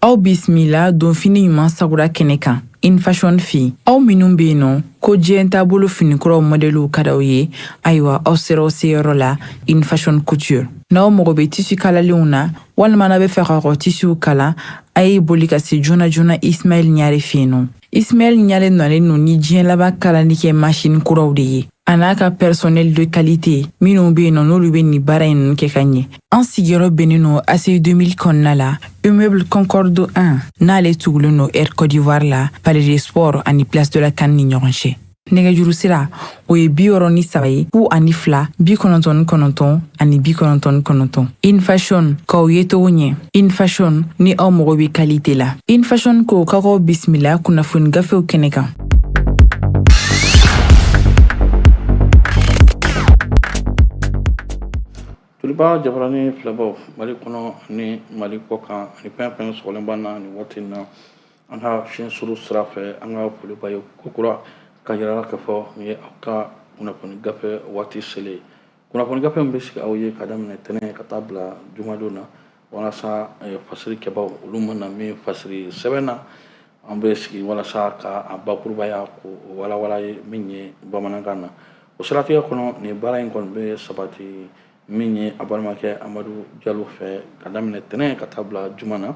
Aw bisimila donfini ɲuman sagura kɛnɛ kan In Fashion fɛ yen. Aw minnu bɛ yen nɔ ko diɲɛ taabolo finikuraw mɔdɛliw ka d'aw ye, ayiwa, aw sera aw seyɔrɔ la, In Fashion Couture. N'aw mago bɛ tissu kalalenw na, walima n'aw bɛ fɛ k'aw ka tissuw kala, a ye boli ka se joona joona Ismaël Ɲare fɛ yen nɔ. Ismaël Ɲare nalen don ni diɲɛ laban kalali kɛ machine kuraw de ye, a n'a ka personnel de qualité minnu bɛ yen nɔ, n'olu bɛ nin baara in ninnu kɛ ka ɲɛ. An sigiyɔrɔ bɛnnen don ACI 2000 kɔnɔna la, immeuble Concorde 1, n'ale tugulen don Air Côte d'Ivoire la, Palais des Sports ani Place de la CAN ni ɲɔgɔn cɛ. Nɛgɛjuru sira, o ye 63 ye, 02 99 ani 99. In Fashion, k'aw ye togo ɲɛ. In Fashion, ni aw mago bɛ qualité la. In Fashion ko k'aw bisimila kunnafoni gafew kɛnɛ kan. Joliba jabarani filɛbaw, Mali kɔnɔ ni Mali kɔ kan, ani fɛn fɛn sɔgɔlen b'an na nin waati in na an ka fiɲɛ suru sira fɛ, an ka foli b'a ye kokura ka yira k'a fɔ nin ye aw ka kunnafoni gafe waati selen. Kunnafoni gafe min bɛ sigi aw ye ka daminɛ tɛnɛn ka taa bila jumadon na, walasa fasiri kɛbaw olu mana min fasiri sɛbɛn na, an bɛ sigi walasa ka a bakurubaya k'o walawala ye min ye bamanankan na. O siratigɛ kɔnɔ, nin baara in kɔni bɛ sabati min ye a balimakɛ Amadu Jalo fɛ ka daminɛ tɛnɛn ka taa bila juma na,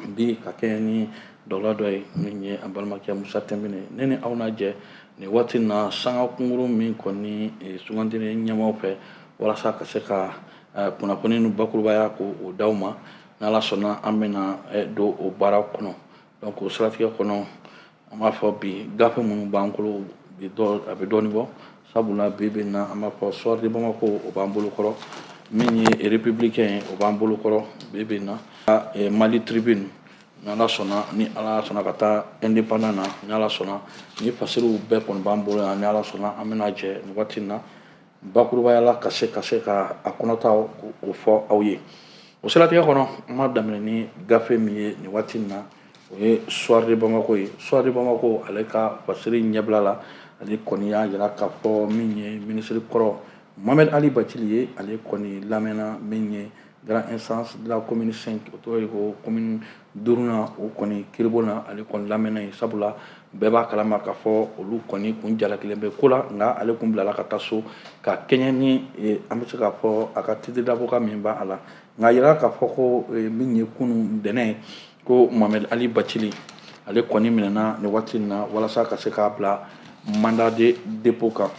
bi ka kɛ ni dɔla dɔ ye min ye an balimakɛ Musa Tɛnbine. Ne ni aw n'a jɛ nin waati na sanga kunkurun min kɔni sugandili ɲɛmaaw fɛ walasa ka se ka kunnafoni ni bakurubaya k'o d'aw ma, n'Ala sɔnna an bɛna don o baara kɔnɔ. Donc o siratigɛ kɔnɔ, an b'a fɔ bi gafe minnu b'an bolo bi, a bɛ dɔɔnin bɔ, sabula bi bi na an b'a fɔ Soir de Bamako, o b'an bolo kɔrɔ, min ye Républicain ye, o b'an bolo kɔrɔ bi bi na, Mali Tribune, n'Ala sɔnna, ni Ala sɔnna ka taa Indépendant na, ni Ala sɔnna, ni fasiriw bɛɛ kɔni b'an bolo yan. Ni Ala sɔnna, an bɛna jɛ nin waati in na bakurubaya la ka se ka a kɔnɔta o fɔ aw ye. O siratigɛ kɔnɔ, an b'a daminɛ ni gafe min ye nin waati in na, o ye Soir de Bamako ye. Soir de Bamako, ale ka fasiri ɲɛbila la, ale kɔni y'a jira k'a fɔ min ye minisiri kɔrɔ Mohamed Ali Bathily ye, ale kɔni lamɛnna min ye grande instance de la commune 5, o tɔgɔ ye ko commune duurunan, o kɔni kiiribon na, ale kɔni lamɛnna yen, sabula bɛɛ b'a kalama k'a fɔ olu kɔni kun jalakilen bɛ ko la, nka ale kun bilala ka taa so ka kɛɲɛ ni an bɛ se k'a fɔ a ka titre d'avocat min b'a la. Nka a yira k'a fɔ ko min ye kunun dɛnɛ ye, ko Mohamed Ali Bathily, ale kɔni minɛna nin waati in na walasa ka se k'a bila mandat de dépôt kan.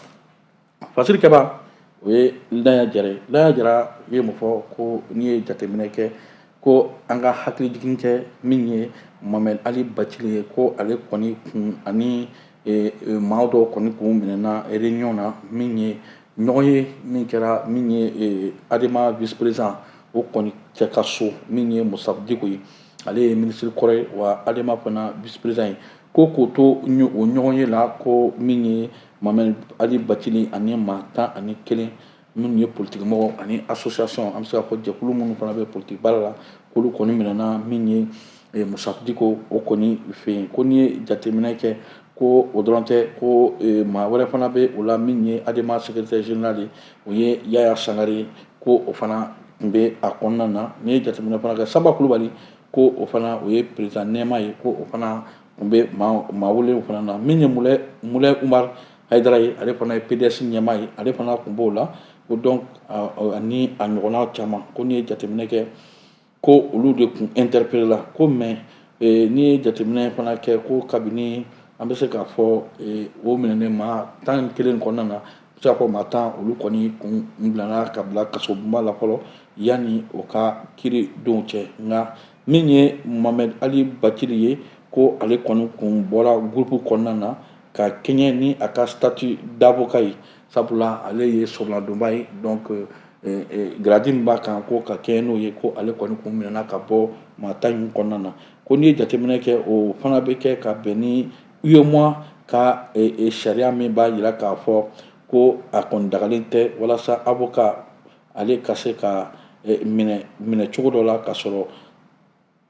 Fasiri kɛba, o ye Laya Jara ye. Laya Jara ye mun fɔ? Ko n'i ye jateminɛ kɛ, ko an ka hakili jigin kɛ min ye Mohamed Ali Bathily ye, ko ale kɔni kun ani maa dɔw kɔni kun minɛna réunion na, min ye ɲɔgɔn ye min kɛra min ye Adema vice président o kɔni cɛ ka so, min ye Moussa Dicko ye, ale ye minisiri kɔrɔ ye wa Adema fana vice président ye, ko k'o to o ɲɔgɔn ye la, ko min ye Mohamed Ali Bathily ani maa 11 minnu ye politique mɔgɔ ani association, an bɛ se k'a fɔ jɛkulu minnu fana bɛ politique baara la, k'olu kɔni minɛna min ye Moussa Dicko o kɔni fɛ yen. Ko n'i ye jateminɛ kɛ, ko o dɔrɔn tɛ, ko maa wɛrɛ fana bɛ o la, min ye Adema secrétaire général ye, o ye Yaya Sangare ye, ko o fana tun bɛ a kɔnɔna na. N'i ye jateminɛ fana kɛ, Samba Kulubali, ko o fana o ye président nɛɛma ye, ko o fana tun bɛ maa welelenw fana na. Min ye Mulɛ Umar Hayidara ye, ale fana ye PDS ɲɛmaa ye, ale fana tun b'o la. Ko donc ani a ɲɔgɔnna caman, ko n'i ye jateminɛ kɛ, ko olu de tun interpellé la. Ko mais n'i ye jateminɛ fana kɛ, ko kabini an bɛ se k'a fɔ o minɛnen maa 11 kɔnɔna na, bɛ se k'a fɔ maa 10, olu kɔni kun bilala ka bila kasobonba la fɔlɔ yanni o ka kiiri donw cɛ. Nka min ye Mohamed Ali Bathily ye, ko ale kɔni kun bɔra groupe kɔnɔna na ka kɛɲɛ ni a ka statut d'avocat ye, sabula ale ye sɔrɔladonba ye, donc grade min b'a kan, ko ka kɛɲɛ n'o ye, ko ale kɔni kun minɛna ka bɔ maa 10 in kɔnɔna na. Ko n'i ye jateminɛ kɛ, o fana bɛ kɛ ka bɛn ni UEMOA ka sariya min b'a jira k'a fɔ ko a kɔni dagalen tɛ walasa avocat ale ka se ka minɛ minɛ cogo dɔ la ka sɔrɔ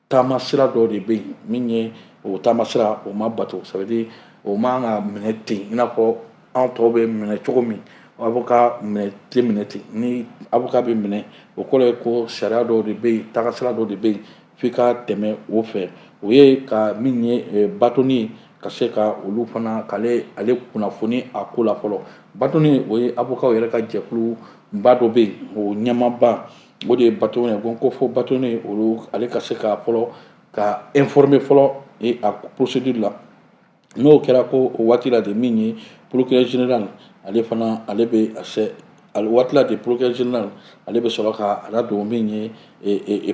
taama sira dɔ de bɛ yen, min ye o taama sira o ma bato. Ça veut dire o man ka minɛ ten i n'a fɔ anw tɔw bɛ minɛ cogo min. Avocat minɛ tɛ minɛ ten. Ni avocat bɛ minɛ, o kɔrɔ ye ko sariya dɔw de bɛ yen, tagasira dɔw de bɛ yen. f'i ka tɛmɛ o fɛ. O ye ka min ye bâtonnier ka se ka olu fana k'ale ale kunnafoni a ko la fɔlɔ. Bâtonnier, o ye avocat yɛrɛ ka jɛkulu ba dɔ bɛ yen, o ɲɛmaaba o de ye bâtonnier. Ko fo bâtonnier olu ale ka se ka fɔlɔ ka informer fɔlɔ a procédure la. N'o kɛra, ko o waati la de, min ye procureur général, ale fana ale bɛ a se waati la de, procureur général ale bɛ sɔrɔ ka a ladon min ye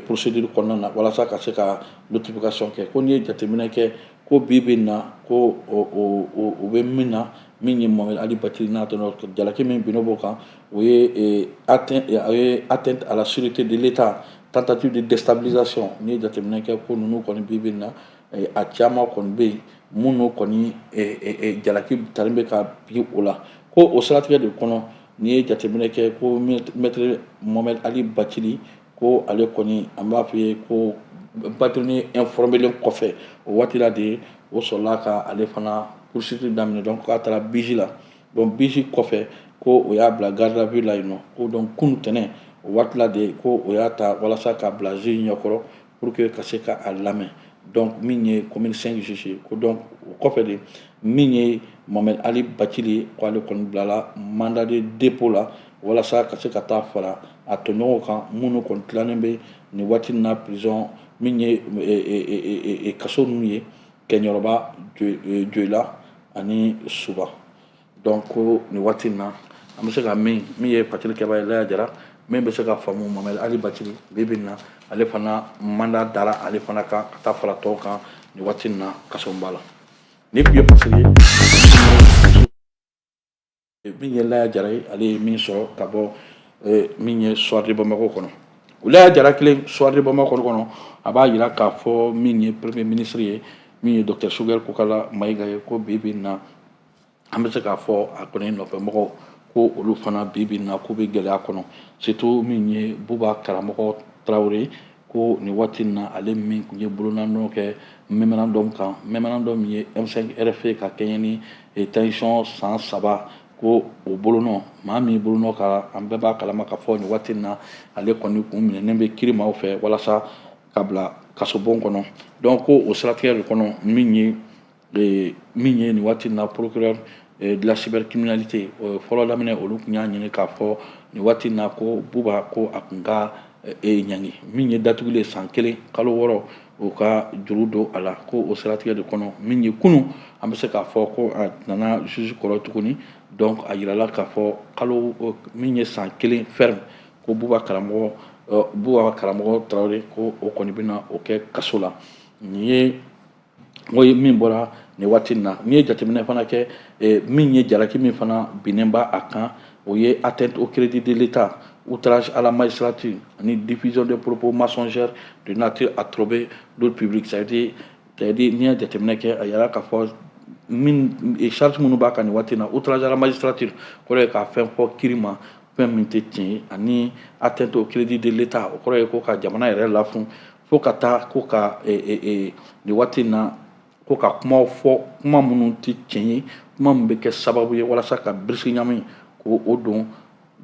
procédure kɔnɔna na, walasa ka se ka notification kɛ. Ko n'i ye jateminɛ kɛ, ko bi bi na, ko o bɛ min na, min ye Mohamed Ali Bathily n'a tɔnɔ jalaki min binna b'o kan, o ye atteinte à la sûreté de l'État, tentative de déstabilisation. N'i ye jateminɛ kɛ, ko ninnu kɔni bi bi na, a caman kɔni bɛ yen minnu kɔni jalaki talen bɛ ka bi o la. Ko o siratigɛ de kɔnɔ, n'i ye jateminɛ kɛ, ko maître Mohamed Ali Bathily, ko ale kɔni, an b'a fɔ ye ko bâtonnier informelen kɔfɛ, o waati la de o sɔrɔla ka ale fana poursuite daminɛ. Donc k'a taara BIJ la. Donc BIJ kɔfɛ, ko o y'a bila garde à vue la yen nɔ. Ko donc kunu tɛnɛ, o waati la de, ko o y'a ta walasa ka bila juge ɲɛkɔrɔ pour que ka se ka a lamɛn. Donc min ye commune 5 juge, ko donc o kɔfɛ de, min ye Mohamed Ali Bathily, ko ale kɔni bilala mandat de dépôt la, walasa ka se ka taa fara a tɔɲɔgɔnw kan minnu kɔni tilannen bɛ nin waati in na prison, min ye kaso ninnu ye Kɛɲɛrɔba, Joyila ani Suba. Donc ko nin waati in na, an bɛ se ka min ye fasiri kɛba ye, Laya Jara, min bɛ se ka faamu, Mohamed Ali Bathily, bi bi in na, ale fana mandat dara ale fana kan ka taa fara tɔw kan nin waati in na kasoba la. Nin tun ye fasiri ye, min ye Laya Jara ye, ale ye min sɔrɔ ka bɔ min ye Soir de Bamako kɔnɔ. Laya Jara kelen, Soir de Bamako kɔnɔ, a b'a jira k'a fɔ min ye premier ministre ye, min ye docteur Choguel Kokalla Maïga ye, ko bi bi in na, an bɛ se k'a fɔ a kɔni nɔfɛmɔgɔw, ko olu fana bi bi in na, k'u bɛ gɛlɛya kɔnɔ, surtout min ye Buba Karamɔgɔ Tarawele. Ko nin waati in na, ale min tun ye bolonanɔ kɛ mémorandum kan, mémorandum min ye M5 RFP ka kɛɲɛ ni transition san 3, ko o bolonɔ, maa min bolonɔ ka, an bɛɛ b'a kalama k'a fɔ nin waati in na, ale kɔni kun minɛnen bɛ kiiri maaw fɛ walasa ka bila kasobon kɔnɔ. Donc ko o siratigɛ de kɔnɔ, min ye nin waati in na procureur de la cybercriminalité fɔlɔ daminɛ, olu tun y'a ɲini k'a fɔ nin waati in na ko Buba, ko a kun ka ɲangi min ye datugulen san 1 kalo 6, o ka juru don a la. Ko o siratigɛ de kɔnɔ, min ye kunun, an bɛ se k'a fɔ ko a nana juge kɔrɔ tuguni. Donc a yirala k'a fɔ kalo min ye san 1 ferme, ko Buba Karamɔgɔ Tarawele, ko o kɔni bɛna o kɛ kaso la. Nin ye o ye min bɔra nin waati in na. N'i ye jateminɛ fana kɛ, min ye jalaki min fana binnen b'a a kan, o ye atteinte au crédit de l'État, outrage à la magistrature ani diffusion de propos mensongères de nature à troubler l'ordre public. C'est à dire n'i ye jateminɛ kɛ, a yira k'a fɔ min charge minnu b'a kan nin waati in na, outrage à la magistrature kɔrɔ ye ka fɛn fɔ kiri ma, fɛn min tɛ tiɲɛ ye, ani atteinte au crédit de l'État, o kɔrɔ ye ko ka jamana yɛrɛ lafun, fo ka taa ko ka nin waati in na, ko ka kumaw fɔ, kuma minnu tɛ tiɲɛ ye, kuma min bɛ kɛ sababu ye walasa ka birisi ɲami ko o don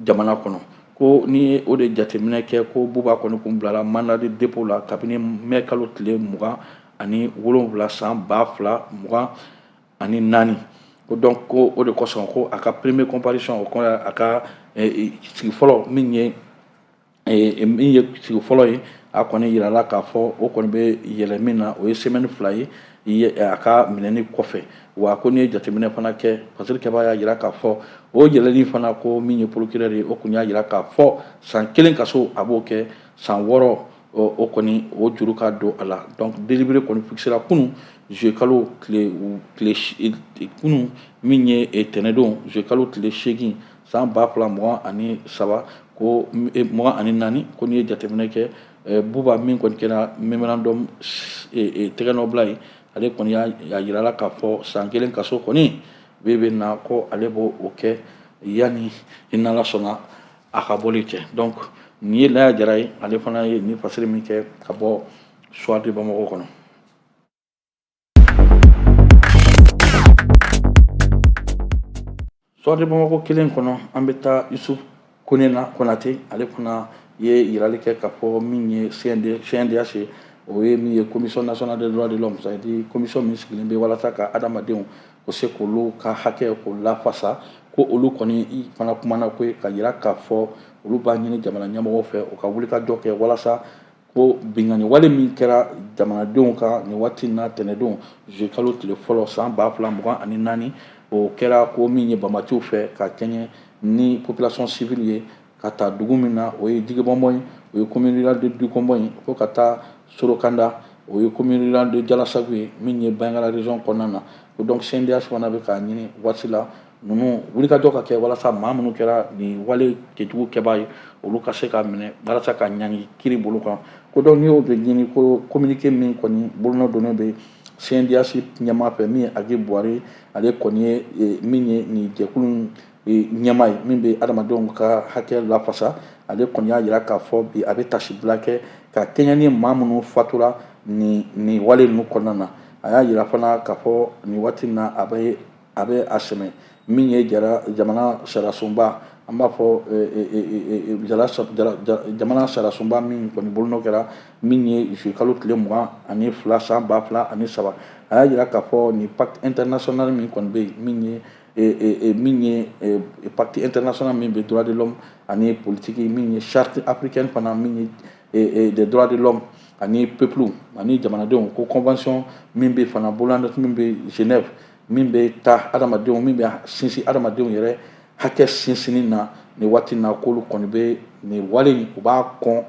jamana kɔnɔ. Ko ni ye o de jateminɛ kɛ, ko Buba kɔni kun bilala mandat de dépôt la kabini mɛ kalo tile 27 san 2024. Ko donc ko o de kosɔn, ko a ka premier comparution, o kɔrɔ a ka sigi fɔlɔ, min ye sigi fɔlɔ ye, a kɔni yirala k'a fɔ o kɔni bɛ yɛlɛ min na, o ye semaine 2 ye a ka minɛni kɔfɛ. Wa ko n'i ye jateminɛ fana kɛ, fasiri kɛbaa y'a jira k'a fɔ o yɛlɛli fana, ko min ye procureur ye, o kun y'a jira k'a fɔ san 1 kaso a b'o kɛ, san 6 o kɔni o juru ka don a la. Donc délibéré kɔni fixera kunun juillet kalo tile kunun, min ye tɛnɛdon, juillet kalo tile 8 san 2023, ko 24. Ko n'i ye jateminɛ kɛ, Buba min kɔni kɛra mémorandum tɛgɛnɔbila ye, ale kɔni y'a yirala k'a fɔ san 1 kaso kɔni bi bi na, ko ale b'o o kɛ yanni i n'Ala sɔnna a ka bɔli cɛ. Donc nin ye Laya Jara ye, ale fana ye nin fasiri min kɛ ka bɔ Soir de Bamako kɔnɔ. Soir de Bamako kelen kɔnɔ, an bɛ taa Yusuf Kone na, Konate, ale fana ye yirali kɛ k'a fɔ min ye CNDH ye, O ye min ye Commission nationale des droits de l'homme, c'est à dire commission min sigilen bɛ walasa ka adamadenw o se k'olu ka hakɛ k'o lafasa, ko olu kɔni fana kumana ko ka yira k'a fɔ olu b'a ɲini jamana ɲɛmɔgɔw fɛ u ka wulikajɔ kɛ walasa ko binkanni wale min kɛra jamanadenw kan nin waati in na, tɛnɛdon juillet kalo tile fɔlɔ san 2024, o kɛra ko min ye banbatiw fɛ ka kɛɲɛ ni population civile ye, ka taa dugu min na, o ye Jigibɔnbɔn ye, o ye commune rurale de Dukɔnbɔn ye, fo ka taa Sorokanda, o ye commune rurale de Jalasagu ye, min ye Banjagara région kɔnɔna na. Ko donc CNDH fana bɛ k'a ɲini waati la ninnu wulikajɔ ka kɛ walasa maa minnu kɛra nin wale cɛjugu kɛbaa ye, olu ka se ka minɛ walasa ka ɲangi kiri bolo kan. Ko donc n'i y'o de ɲini, ko communiqué min kɔni bolonɔ donnen bɛ CNDH ɲɛmaa fɛ, min ye Agi Buwari, ale kɔni ye min ye nin jɛkulu ɲɛmaa ye min bɛ adamadenw ka hakɛ lafasa, ale kɔni y'a jira k'a fɔ bi a bɛ tasibila kɛ ka kɛɲɛ ni maa minnu fatura nin wale ninnu kɔnɔna na. A y'a jira fana k'a fɔ nin waati in na a bɛ a sɛmɛ min ye jamana sariyasunba, an b'a fɔ jamana sariyasunba min kɔni bolonɔ kɛra min ye juillet kalo tile 22 san 2003. A y'a jira k'a fɔ nin pacte international min kɔni bɛ yen, min ye pacte international min bɛ droit de l'homme ani politique, min ye charte africaine fana min ye des droits de l'homme ani peuple ani jamanadenw, ko convention min bɛ fana bolonɔ min bɛ Genève, min bɛ taa adamadenw, min bɛ sinsin adamadenw yɛrɛ hakɛ sinsinni na nin waati in na, k'olu kɔni bɛ nin wale in, u b'a kɔn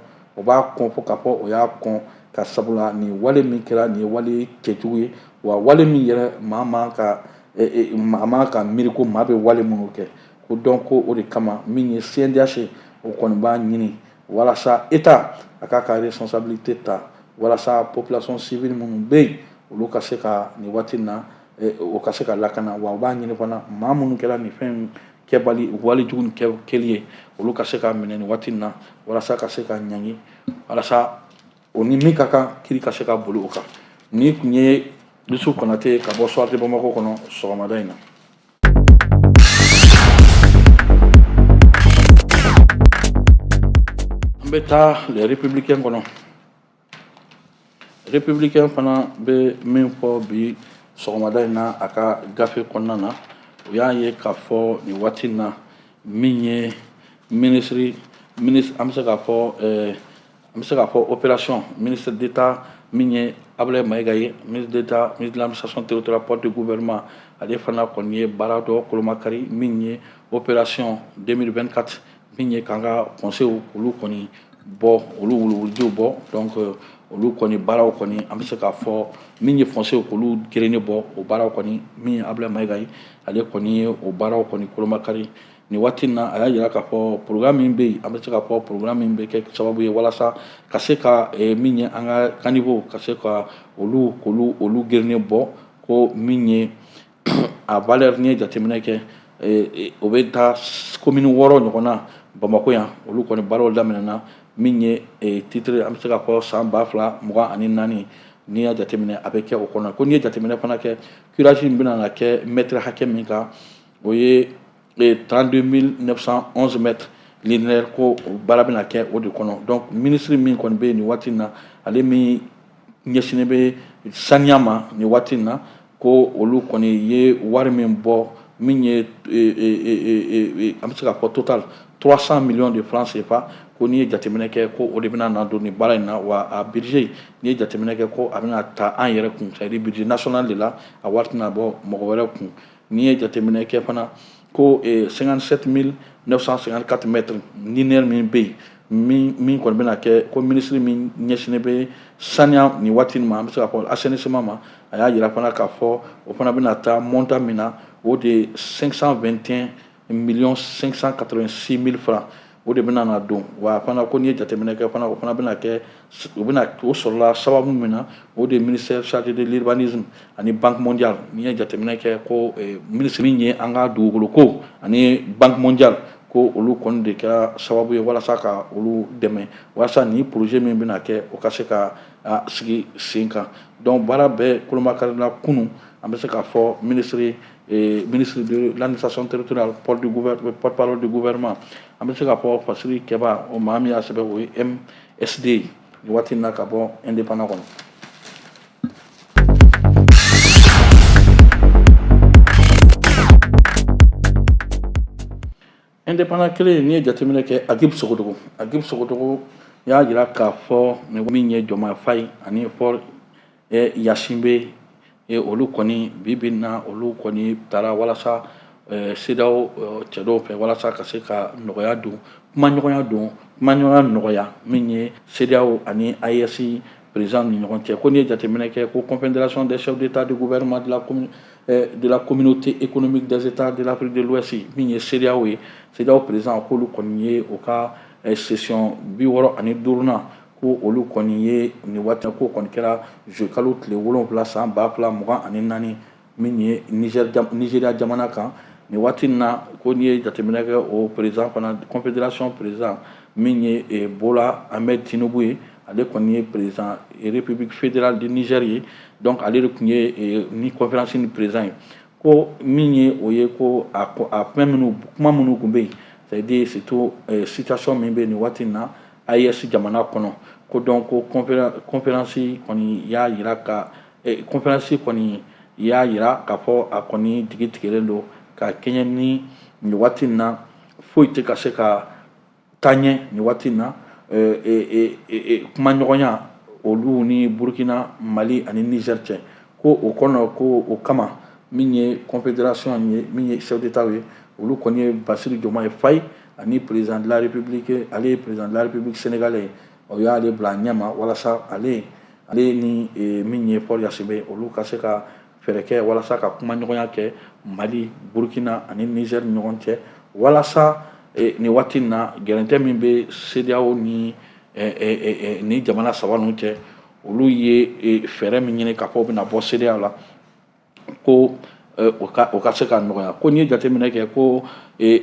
fo k'a fɔ o y'a kɔn, ka sabula nin wale min kɛra, nin ye wale cɛjugu ye, wa wale min yɛrɛ maa man ka miiri ko maa bɛ wale minnu kɛ. Ko donc ko o de kama min ye CNDH, o kɔni b'a ɲini walasa État a k'a ka responsabilité ta walasa population civile minnu bɛ yen, olu ka se ka nin waati in na o ka se ka lakana. Wa u b'a ɲini fana maa minnu kɛra nin fɛn kɛbali wale jugu nin kɛli ye, olu ka se ka minɛ nin waati in na walasa ka se ka ɲangi, walasa o ni min ka kan, kiri ka se ka boli o kan. Ni tun ye Yusuf Konate ka bɔ Soir de Bamako kɔnɔ sɔgɔmada in na. An bɛ taa Les Républicains kɔnɔ. Républicain fana bɛ min fɔ bi sɔgɔmada in na a ka gafe kɔnɔna na, o y'a ye k'a fɔ nin waati in na min ye ministre, an bɛ se k'a fɔ an bɛ se k'a fɔ opération ministre d'État min ye Abdoulaye Maïga ye, ministre d'État, ministre de l'administration territoriale, porte du gouvernement, ale fana kɔni ye baara dɔ kolomakari min ye opération 2024, min ye k'an ka conseil olu kɔni bɔ, olu wuluwulujiw bɔ. Donc olu kɔni baaraw kɔni, an bɛ se k'a fɔ min ye foncier k'olu gerenni bɔ, o baaraw kɔni, min ye Abdoulaye Maïga ye, ale kɔni ye o baaraw kɔni kolomakari nin waati in na. A y'a jira k'a fɔ programme min bɛ yen, an bɛ se k'a fɔ programme min bɛ kɛ sababu ye walasa ka se ka min ye an ka caniveau, ka se ka olu k'olu olu gerenni bɔ, ko min ye a valeur, n'i ye jateminɛ kɛ, o bɛ taa commune 6 ɲɔgɔn na Bamakɔ yan. Olu kɔni baaraw daminɛna min ye titre, an bɛ se k'a fɔ san 2024, n'i y'a jateminɛ a bɛ kɛ o kɔnɔ. Ko n'i ye jateminɛ fana kɛ, curage in bɛna na kɛ mètre hakɛ min kan, o ye 32 911 mètres linéaires, ko baara bɛna kɛ o de kɔnɔ. Donc ministre min kɔni bɛ yen nin waati in na, ale min ɲɛsinnen bɛ saniya ma nin waati in na, ko olu kɔni ye wari min bɔ, min ye an bɛ se k'a fɔ total 300 millions de francs CFA, ko n'i ye jateminɛ kɛ, ko o de bɛna na don nin baara in na. Wa a budget, n'i ye jateminɛ kɛ, ko a bɛna ta an yɛrɛ kun, c'est à dire budget national de la, a wari tɛna bɔ mɔgɔ wɛrɛ kun. N'i ye jateminɛ kɛ fana, ko 57 954 mètres linéaires min bɛ yen, min kɔni bɛna kɛ, ko ministre min ɲɛsinnen bɛ saniya nin waati in ma, an bɛ se k'a fɔ assainissement ma, a y'a jira fana k'a fɔ o fana bɛna taa montant min na, o de ye 521 millions 586 mille francs, o de bɛna na don. Wa fana ko n'i ye jateminɛ kɛ fana, o fana bɛna kɛ, o bɛna o sɔrɔla sababu min na, o de ye ministère chargé de l'urbanisme ani Banque mondiale. N'i ye jateminɛ kɛ, ko ministre min ye an ka dugukolo ko ani Banque mondiale, ko olu kɔni de kɛra sababu ye walasa ka olu dɛmɛ walasa nin projet min bɛna kɛ, o ka se ka sigi sen kan. Donc baara bɛɛ kolomakarila kunun, an bɛ se k'a fɔ ministre de l'administration territoriale, porte-parole du gouvernement, an bɛ se k'a fɔ Fasiri Kɛba, o maa min y'a sɛbɛn, o ye MSD. nin waati in na ka bɔ Indépendant kɔnɔ. Indépendant kelen, n'i ye jateminɛ kɛ, Agib Sogodogo, Agib Sogodogo y'a jira k'a fɔ ni min ye Diomaye Faye ani Faure Gnassingbé, olu kɔni bi bi in na, olu kɔni taara walasa CEDEAO cɛ dɔw fɛ walasa ka se ka nɔgɔya don, kumaɲɔgɔnya don, kumaɲɔgɔnya nɔgɔya min ye CEDEAO ani AES président ni ɲɔgɔn cɛ. Ko n'i ye jateminɛ kɛ, ko Confédération des chefs d'État de gouvernement de la Communauté économique des États de l'Afrique de l'Ouest, min ye CEDEAO ye, CEDEAO président, k'olu kɔni ye o ka session 65nan, ko olu kɔni ye nin waati, ko kɔni kɛra juillet kalo tile 7 san 2024, min ye Nigéria jamana kan nin waati in na. Ko n'i ye jateminɛ kɛ, o président fana, confédération président, min ye Bola Ahmed Tinubu ye, ale kɔni ye président République fédérale de Niger ye. Donc ale de tun ye ni conférence ni président ye. Ko min ye o ye, ko a fɛn minnu, kuma minnu tun bɛ yen, c'est à dire surtout situation min bɛ nin waati in na AES jamana kɔnɔ, ko donc ko conférence kɔni y'a yira ka conférence kɔni y'a yira k'a fɔ a kɔni jigi tigɛlen don ka kɛɲɛ ni nin waati in na, foyi tɛ ka se ka taa ɲɛ nin waati in na, kumaɲɔgɔnya olu ni Burkina, Mali ani Niger cɛ. Ko o kɔnɔ, ko o kama, min ye confédération ye, min ye chef d'État ye, olu kɔni ye Bassirou Diomaye Faye ani président de la République, ale ye président de la République sénégalaise ye, o y'ale bila a ɲɛma walasa ale ni min ye Faure Gnassingbé, olu ka se ka fɛɛrɛ kɛ walasa ka kumaɲɔgɔnya kɛ Mali, Burkina ani Niger ni ɲɔgɔn cɛ, walasa nin waati in na, gɛrɛntɛ min bɛ CEDEAO ni jamana saba ninnu cɛ, olu ye fɛɛrɛ min ɲini k'a fɔ u bɛna bɔ CEDEAO la, ko o ka se ka nɔgɔya. Ko n'i ye jateminɛ kɛ, ko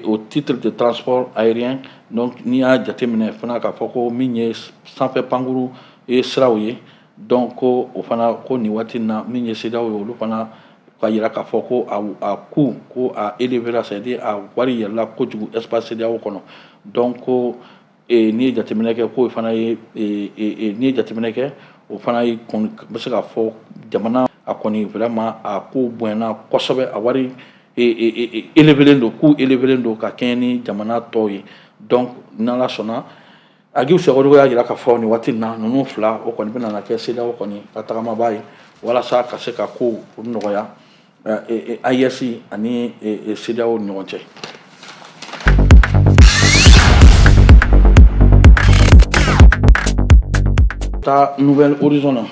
o titre de transport aérien, donc n'i y'a jateminɛ fana k'a fɔ ko min ye sanfɛ pankuru siraw ye, donc ko o fana, ko nin waati in na, min ye CEDEAO ye, olu fana ka yira k'a fɔ ko a coût, ko a élevé la, c'est à dire a wari yɛlɛla kojugu espace CEDEAO kɔnɔ. Donc ko n'i ye jateminɛ kɛ, k'o fana ye, n'i ye jateminɛ kɛ, o fana ye kɔni bɛ se k'a fɔ jamana a kɔni vraiment a ko bonyana kosɛbɛ, a wari élevé don, coût élevé don ka kɛɲɛ ni jamana tɔw ye. Donc n'Ala sɔnna, Agib Sogodogo y'a jira k'a fɔ nin waati in na, ninnu fila o kɔni bɛna na kɛ CEDEAO kɔni ka tagamaba ye walasa ka se ka kow nɔgɔya AES ani CEDEAO ni ɲɔgɔn cɛ. Taa Nouvel Horizon na.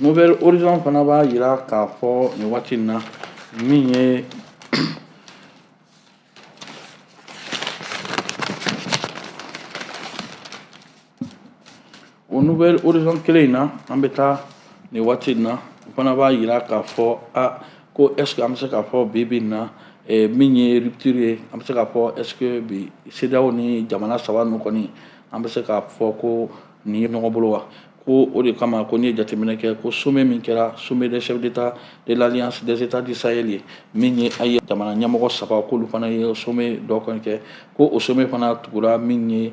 Nouvel Horizon fana b'a jira k'a fɔ nin waati in na, min ye o Nouvel Horizon kelen in na, an bɛ taa nin waati in na, o fana b'a jira k'a fɔ a ko est ce que an bɛ se k'a fɔ bi bi in na, min ye rupture ye, an bɛ se k'a fɔ est ce que bi CEDEAO ni jamana saba ninnu kɔni, an bɛ se k'a fɔ ko nin ye ɲɔgɔn bolo wa? Ko o de kama, ko n'i ye jateminɛ kɛ, ko sommet min kɛra, sommet des chefs d'État de l'Alliance des États du Sahel ye, min ye a ye jamana ɲɛmɔgɔ saba, k'olu fana ye sommet dɔ kɔni kɛ, ko o sommet fana tugura min ye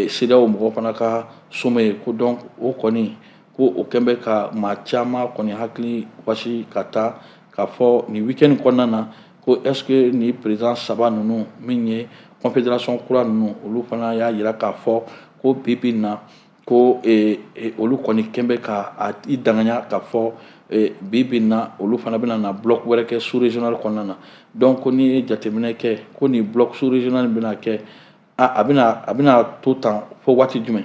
CEDEAO mɔgɔw fana ka sommet ye. Ko donc o kɔni, ko o kɛn bɛ ka maa caman kɔni hakili wasi ka taa k'a fɔ nin week-end kɔnɔna na, ko est ce que ni président saba ninnu, min ye confédération kura ninnu, olu fana y'a jira k'a fɔ ko bi bi in na, ko olu kɔni kɛn bɛ ka i danganya k'a fɔ bi bi in na, olu fana bɛna na bloc wɛrɛ kɛ sous régional kɔnɔna na. Donc ko n'i ye jateminɛ kɛ, ko nin bloc sous régional bɛna kɛ, a bɛna to tan fo waati jumɛn?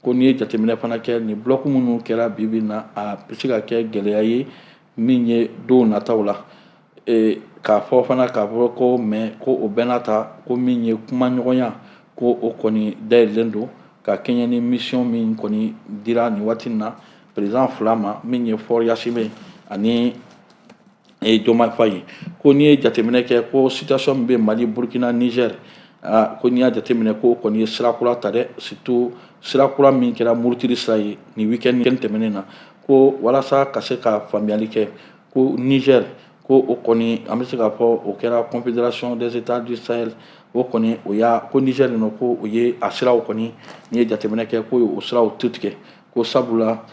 Ko n'i ye jateminɛ fana kɛ, nin bloc minnu kɛra bi bi in na, a bɛ se ka kɛ gɛlɛya ye min ye don nataw la. K'a fɔ fana k'a fɔ ko mais ko o bɛɛ n'a ta, ko min ye kumaɲɔgɔnya, ko o kɔni dayɛlɛlen don ka kɛɲɛ ni mission min kɔni dira nin waati in na président fila ma, min ye Faure Gnassingbé ani Diomaye Faye. Ko n'i ye jateminɛ kɛ, ko situation min bɛ Mali, Burkina, Niger, ko n'i y'a jateminɛ, ko kɔni ye sira kura ta dɛ, surtout sira kura min kɛra murutili sira ye nin week-end tɛmɛnen na. Ko walasa ka se ka faamuyali kɛ, ko Niger, Ko o kɔni, an bɛ se k'a fɔ o kɛra Confédération des États du Sahel. O kɔni, o y'a ko Niger nɔ, ko o ye a siraw kɔni, n'i ye jateminɛ kɛ, ko o siraw tu tigɛ. Ko sabula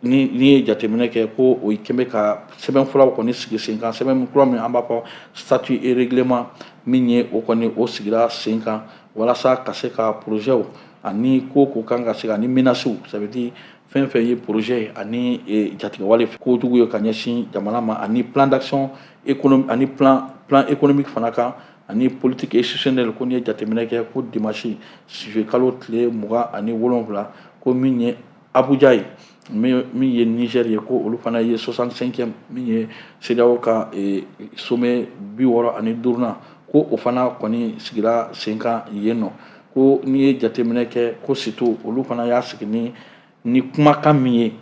ni ye jateminɛ kɛ, ko o kɛn bɛ ka sɛbɛn furaw kɔni sigi sen kan, sɛbɛn kura min an b'a fɔ statut et règlement, min ye o kɔni o sigira sen kan walasa ka se ka projetw ani ko kan ka se ani menaces, ça veut dire fɛn fɛn ye projet ye ani jatigɛwale kojugu ye ka ɲɛsin jamana ma, ani plan d'action économique, ani plan économique fana kan, ani politique institutionnelle. Ko n'i ye jateminɛ kɛ, ko dimanche juillet kalo tile 27, ko min ye Abuja ye, min ye Niger ye, ko olu fana ye 65e, min ye CEDEAO ka sommet 65nan, ko o fana kɔni sigira sen kan yen nɔ. Ko n'i ye jateminɛ kɛ, ko surtout olu fana y'a sigi ni kumakan min ye,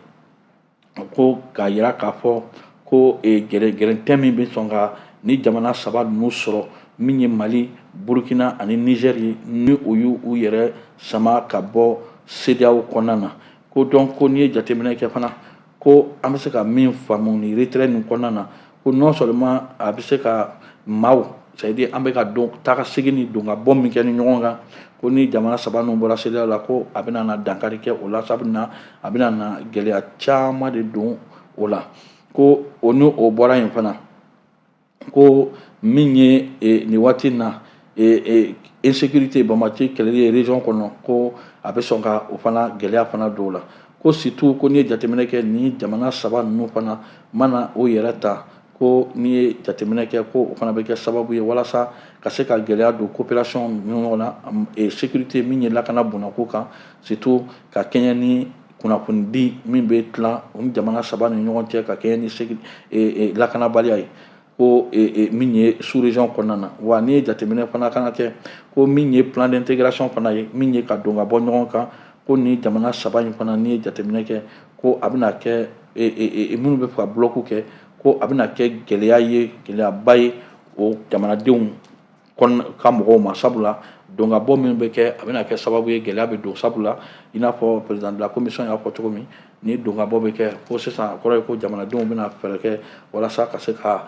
ko k'a yira k'a fɔ ko gɛrɛntɛ min bɛ sɔn ka ni jamana saba ninnu sɔrɔ, min ye Mali, Burukina ani Niger ye, ni o y'u yɛrɛ sama ka bɔ CEDEAO kɔnɔna na. Ko donc ko n'i ye jateminɛ kɛ fana, ko an bɛ se ka min faamu ni retrait nin kɔnɔna na, ko non seulement a bɛ se ka maaw, c'est à dire an bɛ ka don taga segin ni don ka bɔ min kɛ ni ɲɔgɔn kan, ko ni jamana saba ninnu bɔra CEDEAO la, ko a bɛna na dankari kɛ o la, sabu a bɛna na gɛlɛya caman de don o la. Ko o ni o bɔra yen fana, ko min ye nin waati in na insécurité banbati kɛlɛli ye région kɔnɔ, ko a bɛ sɔn ka o fana gɛlɛya fana don o la. Ko surtout ko n'i ye jateminɛ kɛ, ni jamana saba ninnu fana mana o yɛrɛ ta, ko n'i ye jateminɛ kɛ, ko o fana bɛ kɛ sababu ye walasa ka se ka gɛlɛya don coopération ɲɔgɔn na, sécurité, min ye lakana bonnako kan, surtout ka kɛɲɛ ni kunnafonidi min bɛ tilan o ni jamana saba ni ɲɔgɔn cɛ, ka kɛɲɛ ni lakanabaliya ye, ko min ye sous région kɔnɔna na. Wa n'i ye jateminɛ fana kana kɛ, ko min ye plan d'intégration fana ye, min ye ka don ka bɔ ɲɔgɔn kan, ko ni jamana saba in fana, n'i ye jateminɛ kɛ, ko a bɛna kɛ minnu bɛ fɛ ka bloc kɛ, ko a bɛna kɛ gɛlɛya ye, gɛlɛyaba ye o jamanadenw ka mɔgɔw ma. Sabula don ka bɔ min bɛ kɛ, a bɛna kɛ sababu ye gɛlɛya bɛ don, sabula i n'a fɔ président de la commission y'a fɔ cogo min, ni don ka bɔ bɛ kɛ, ko sisan a kɔrɔ ye ko jamanadenw bɛna fɛɛrɛ kɛ walasa ka se ka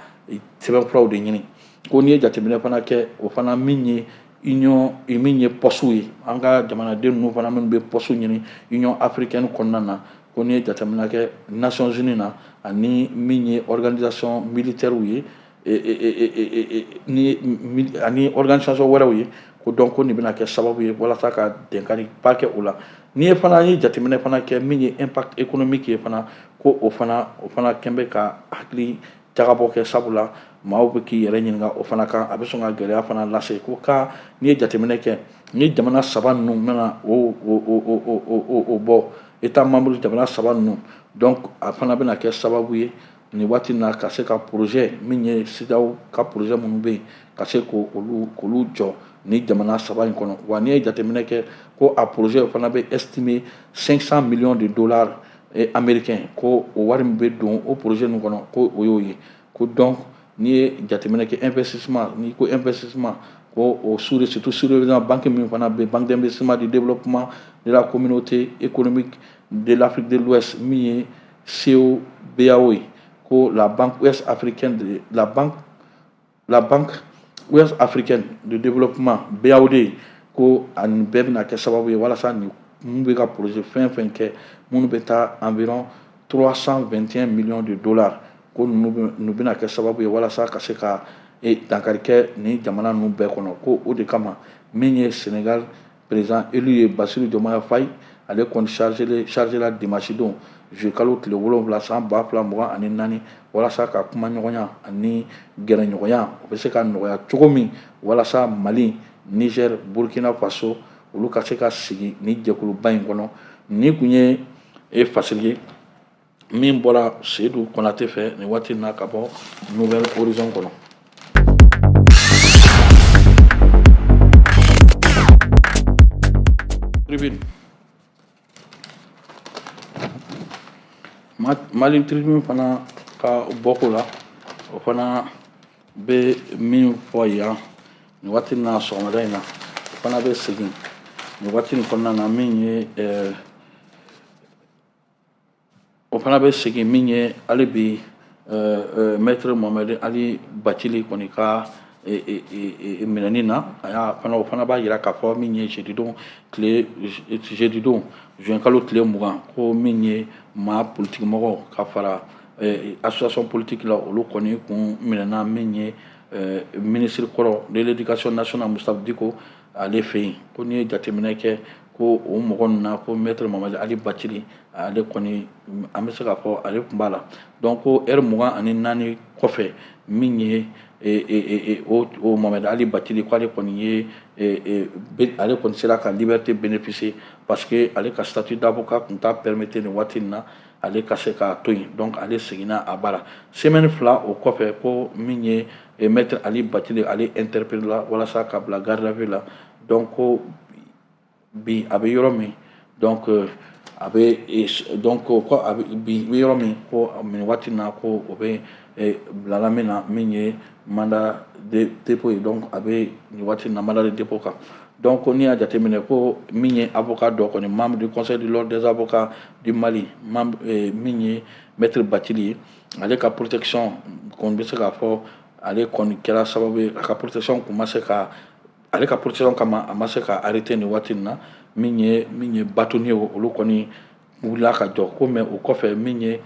sɛbɛnfuraw de ɲini. Ko n'i ye jateminɛ fana kɛ, o fana min ye union, min ye poste ye, an ka jamanaden ninnu fana minnu bɛ poste ɲini Union africaine kɔnɔna na, ko n'i ye jateminɛ kɛ Nations Unies na, ani min ye organisation militaire ye, ni ani organisation wɛrɛw ye, ko donc ko nin bɛna kɛ sababu ye walasa ka dankari ba kɛ o la. N'i ye fana ye jateminɛ fana kɛ, min ye impact économique ye fana, ko o fana kɛn bɛ ka hakili jagabɔ kɛ, sabula maaw bɛ k'i yɛrɛ ɲininka o fana kan, a bɛ sɔn ka gɛlɛya fana lase. Ko ka n'i ye jateminɛ kɛ, ni jamana saba ninnu bɛna o bɔ, état membre jamana saba ninnu, donc a fana bɛna kɛ sababu ye nin waati na ka se ka projet min ye CEDEAO ka projet minnu bɛ yen, ka se k'olu jɔ ni jamana saba in kɔnɔ. Wa n'i ye jateminɛ kɛ, ko a projet fana bɛ estimer 500 millions de dollars américains, ko o wari min bɛ don o projet ninnu kɔnɔ, ko o y'o ye. Ko donc n'i ye jateminɛ kɛ investissement, n'i ko investissement, ko o surtout sous banque min fana bɛ, Banque d'investissement du développement de la Communauté économique de l'Afrique de l'Ouest, min ye CEBAO ye, ko la banque ouest africaine de la banque ouest africaine de développement, BAOD, ko ani bɛɛ bɛna kɛ sababu ye walasa nin mun bɛ ka projet fɛn fɛn kɛ, minnu bɛ taa environ 321 millions de dollars, ko ninnu bɛna kɛ sababu ye walasa ka se ka dankari kɛ nin jamana ninnu bɛɛ kɔnɔ. Ko o de kama, min ye Sénégal président élu ye, Bassirou Diomaye Faye, ale kɔni chargé la dimanche don juillet kalo tile 7 san 2024, walasa ka kumaɲɔgɔnya ani gɛrɛɲɔgɔnya o bɛ se ka nɔgɔya cogo min, walasa Mali, Niger, Burkina Faso, olu ka se ka sigi ni jɛkuluba in kɔnɔ. Ni kun ye e fasiri ye min bɔra Seydou Konate fɛ nin waati in na ka bɔ Nouvel Horizon kɔnɔ. Tribune, Mali Tribune fana ka bɔko la, o fana bɛ min fɔ yan nin waati in na sɔgɔmada in na, o fana bɛ segin nin waati in kɔnɔna na, min ye o fana bɛ segin min ye hali bi Maître Mohamed Ali Bathily kɔni ka minɛni na, a y'a fana, o fana b'a jira k'a fɔ min ye jeudi don tile, jeudi don juin kalo tile 20, ko min ye maa politique mɔgɔw ka fara association politique la, olu kɔni kun minɛna min ye ministre kɔrɔ de l'Éducation nationale Moustapha Dicko ale fɛ yen. Ko n'i ye jateminɛ kɛ ko o mɔgɔ ninnu na, ko Maître Mohamed Ali Bathily, ale kɔni, an bɛ se k'a fɔ ale tun b'a la. Donc ko heure 24 kɔfɛ, min ye o Mohamed Ali Bathily, ko ale kɔni ye, ale kɔni sera ka liberté bénéficier, parce que ale ka statut d'avocat tun t'a permettre nin waati in na ale ka se k'a to yen. Donc ale seginna a bara semaine 2 o kɔfɛ, ko min ye Maître Ali Bathily, ale interpellé la walasa ka bila garde à vue la. Donc ko bi a bɛ yɔrɔ min, donc a bɛ, donc ko a bɛ bi bɛ yɔrɔ min, ko nin waati na, ko o bɛ bilala min na, min ye mandat de dépôt ye. Donc a bɛ nin waati na mandat de dépôt kan. Donc n'i y'a jateminɛ ko min ye avocat dɔ kɔni, membre du Conseil de l'Ordre des avocats du Mali, membre, min ye Maître Bathily ye, ale ka protection kɔni bɛ se k'a fɔ ale kɔni kɛra sababu ye, a ka protection kun ma se ka, ale ka protection kama, a ma se ka arrêter nin waati in na. Min ye bâtonnier, olu kɔni wulila ka jɔ ko, mais o kɔfɛ, min ye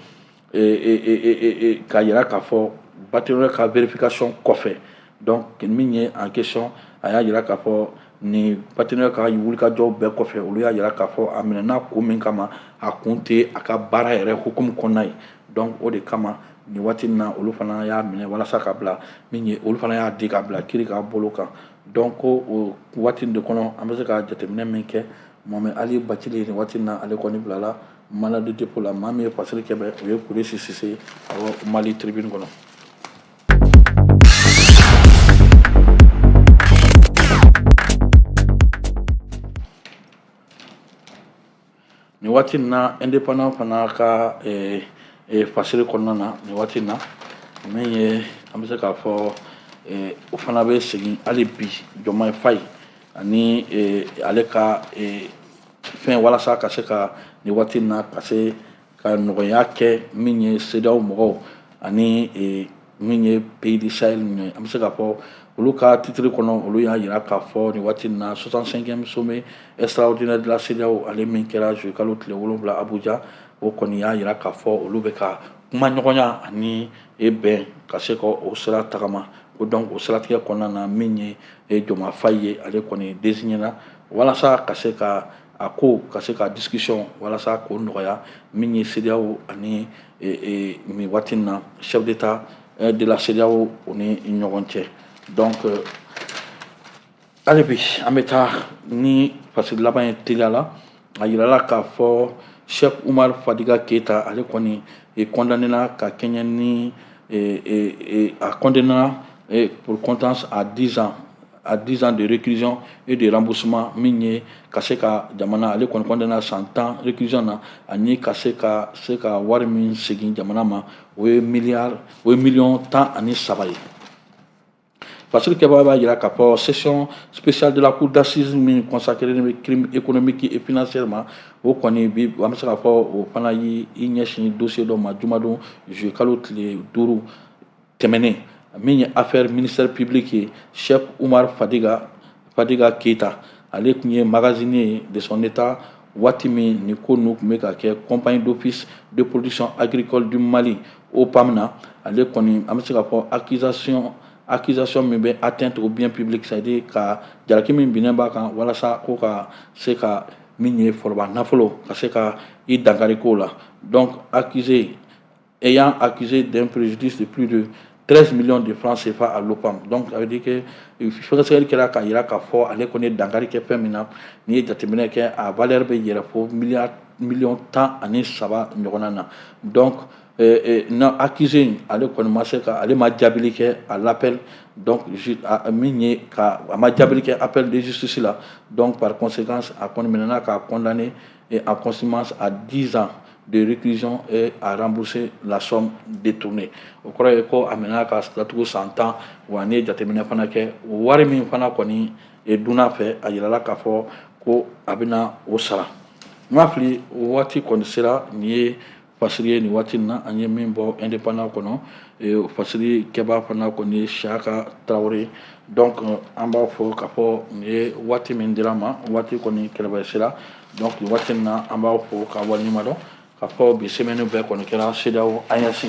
k'a yira k'a fɔ bâtonnier ka vérification kɔfɛ, donc min ye en question, a y'a yira k'a fɔ nin bâtonnier ka wulikajɔw bɛɛ kɔfɛ, olu y'a yira k'a fɔ a minɛna kun min kama, a kun tɛ a ka baara yɛrɛ hukumu kɔnɔna ye. Donc o de kama nin waati in na, olu fana y'a minɛ walasa ka bila min ye, olu fana y'a di ka bila kiiri ka bolo kan. Donc ko o waati de kɔnɔ, an bɛ se ka jateminɛ min kɛ, Mohamed Ali Bathily, nin waati in na, ale kɔni bilala mandat de dépôt la. Maa min ye fasiri kɛbɛ, o ye Kuresi Sise, awɔ, Mali Tribune kɔnɔ. Nin waati in na, Indépendant fana ka fasiri kɔnɔna na nin waati in na, min ye an bɛ se k'a fɔ o fana bɛ segin hali bi Diomaye Faye ani ale ka fɛn, walasa ka se ka nin waati in na ka se ka nɔgɔya kɛ min ye CEDEAO mɔgɔw ani min ye pays du Sahel ninnu ye. An bɛ se k'a fɔ olu ka titre kɔnɔ, olu y'a jira k'a fɔ nin waati in na, 65e sommet extraordinaire de la CEDEAO, ale min kɛra juillet kalo tile 7 Abuja, o kɔni y'a jira k'a fɔ olu bɛ ka kuma ɲɔgɔnya ani bɛn ka se ka o sira tagama. Ko donc o siratigɛ kɔnɔna na, min ye Diomaye Faye ye, ale kɔni désigné na walasa ka se ka a ko ka se ka discussion walasa k'o nɔgɔya min ye CEDEAO ani nin waati in na chef d'État de la CEDEAO o ni ɲɔgɔn cɛ. Donc hali bi an bɛ taa ni fasiri laban ye teliya la. A yirala k'a fɔ Cheikh Oumar Fadiga Keita, ale kɔni condamné na ka kɛɲɛ ni, a condamné pour contumace à 10 ans, à 10 ans de réclusion et de remboursement. Min ye ka se ka jamana, ale kɔni condamné san 10 réclusion na, ani ka se ka wari min segin jamana ma, o ye miliyari, o ye miliyɔn 13 ye. Fasiri kɛbaga b'a jira k'a fɔ session spéciale de la cour d'assises min consacré bɛ crime économique et financier ma, o kɔni bi, an bɛ se k'a fɔ o fana y'i ɲɛsin dossier dɔ ma jumadon juillet kalo tile 5 tɛmɛnen, min ye affaire ministère public ye. Cheikh Oumar Fadiga Keita, ale tun ye magasinier de son état waati min nin ko ninnu tun bɛ ka kɛ Compagnie d'Office de Production Agricole du Mali, OPAM na. Ale kɔni, an bɛ se k'a fɔ accusation min bɛ atteinte au bien public, c'est à dire ka jalaki min binnen b'a kan walasa ko ka se ka min ye foroba nafolo ka se ka i dankari ko la. Donc accusé ayant accusé d'un préjudice de plus de 13 millions de francs CFA à l'OPAM. Donc ça veut dire que sɛgɛsɛgɛli kɛra k'a jira k'a fɔ ale kɔni ye dankari kɛ fɛn min na, n'i ye jateminɛ kɛ, a valeur bɛ yɛlɛ fo miliyari miliyɔn 13 ɲɔgɔnna na. Donc na accusé in, ale kɔni ma se ka, ale ma jaabili kɛ à l'appel. Donc min ye ka a ma jaabili kɛ appel de justice la. Donc par conséquence, a kɔni minɛna k'a condamné et en contumace à 10 ans de réclusion et à rembourser la somme détournée. O kɔrɔ ye ko a minɛna ka datugu san 10. Wa n'i ye jateminɛ fana kɛ, wari min fana kɔni dunna fɛ, a yirala k'a fɔ ko a bɛna o sara. N ma fili, waati kɔni sera nin ye. fasiri ye nin waati in na an ye min bɔ Indépendant kɔnɔ. Fasiri kɛbaa fana kɔni ye Siyaka Tarawele. Donc an b'a fɔ k'a fɔ nin ye waati min dira ma, waati kɔni kɛlɛbɛ sera. Donc nin waati in na, an b'a fɔ ka waleɲuman dɔn k'a fɔ bi semaine bɛɛ kɔni kɛra CEDEAO AES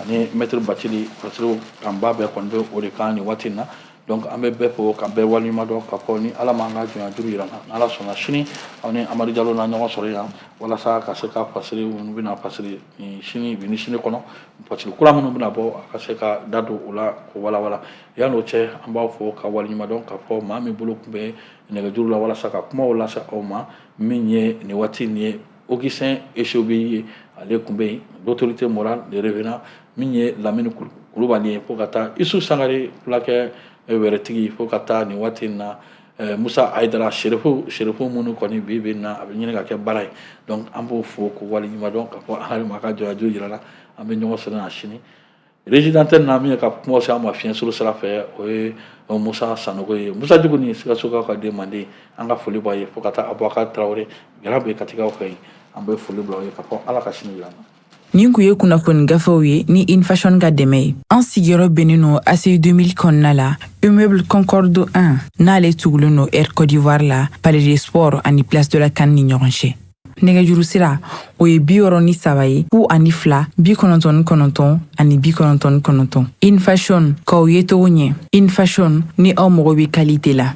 ani Maître Bathily fasiriw kanba bɛɛ kɔni bɛ o de kan nin waati in na. Donc an bɛ bɛɛ fo ka bɛɛ waleɲuman dɔn k'a fɔ ni Ala m'an ka jɔnya juru yira n na, Ala sɔnna, sini aw ni Amadu Jalo na ɲɔgɔn sɔrɔ yan walasa ka se ka fasiri minnu bɛna fasiri ni sini bi ni sini kɔnɔ, fasiri kura minnu bɛna bɔ, a ka se ka da don o la k'o walawala. Yan'o cɛ, an b'aw fo ka waleɲuman dɔn k'a fɔ maa min bolo tun bɛ nɛgɛjuru la walasa ka kumaw lase aw ma, min ye nin waati nin ye Augustin Esobi ye, ale tun bɛ yen, l'autorité morale de revenant, min ye Lamini Kulubali ye, fo ka taa Isu Sangare fulakɛ wɛrɛtigi, fo ka taa nin waati in na Musa Ayidara Serifu. Serifu minnu kɔni bi bi na a bɛ ɲini ka kɛ baara ye. Donc an b'o fo k'o waleɲuman dɔn k'a fɔ an ma ka jɔyaju jira la. An bɛ ɲɔgɔn sɔrɔ yan sini. Régie d'antenne na, min ye ka kuma se an ma fiɲɛ suru sira fɛ, o ye Musa Sanogo ye, Musa Juguni Sikasokaw ka den manden. An ka foli b'a ye, fo ka taa Abubakar Tarawele gɛlɛya bɛ Katigaw fɛ yen. An bɛ foli bila aw ye k'a fɔ Ala ka sini jira an na. Nin kun ye kunnafoni gafew ye ni Infashion ka dɛmɛ ye. An sigiyɔrɔ bɛnnen no ACI 2000 kɔnɔna la, immeuble Concorde 1, n'ale tugulen no Air Côte d'Ivoire la, Palais des Sports ani Place de la CAN ni ɲɔgɔn cɛ. Nɛgɛjuru sira, o ye 63 ye, 02 99 ani 99. Infashion, k'aw ye togo ɲɛ. Infashion, ni aw mago bɛ qualité la.